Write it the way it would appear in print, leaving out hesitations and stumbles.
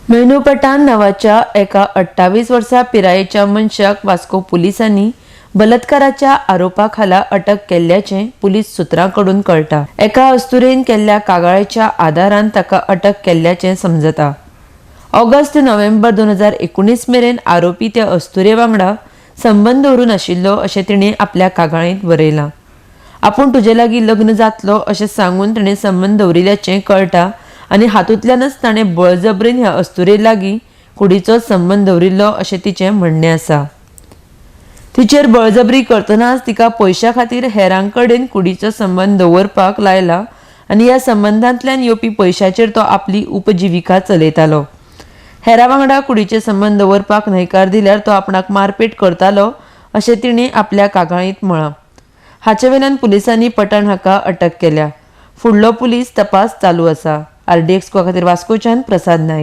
Menu Pathan नांवाच्या एका 28 वर्सां पिरायेच्या मनशाक वास्को पुलिसांनी बलात्काराच्या आरोपा खाला अटक केल्ल्याचें पुलीस सुत्रां कडून कळटा. एका अस्तुरेन केल्ल्या कागाळेच्या आदारान ताका अटक केल्ल्याचें समजता. ऑगस्ट ते नोव्हेंबर 2019 मेरेन आरोपी त्या अस्तुरे वांगडा संबंद दवरून आशिल्लो अशें तिणें आपल्या कागाळींत बरयलां. आपूण तुजे लागीं लग्न जातलो अशें सांगून तिणें संबंद दवरिल्ल्याचें कळटा आनी हातूंतल्यानच ताणें बळजबरीन ह्या अस्तुरे लागीं कुडीचो संबंद दवरिल्लो अशें तिचें म्हणणें आसा. तिचेर बळजबरी करतनाच तिका पयशां खातीर हेरां कडेन कुडीचो संबंद दवरपाक लायला आनी ह्या संबंदांतल्यान येवपी पयशाचेर तो आपली उपजिविका चलयतालो. हेरां वांगडा कुडीचे संबंद दवरपाक न्हयकार दिल्यार तो आपणाक मारपेट करतालो अशें तिणें आपल्या कागाळींत म्हळां. हाचे वेल्यान पुलिसांनी पठाण हाका अटक केल्या. फुडलो पुलीस तपास चालू आसा. आरडीएक्स खातीर वास्कोच्यान प्रसाद नायक.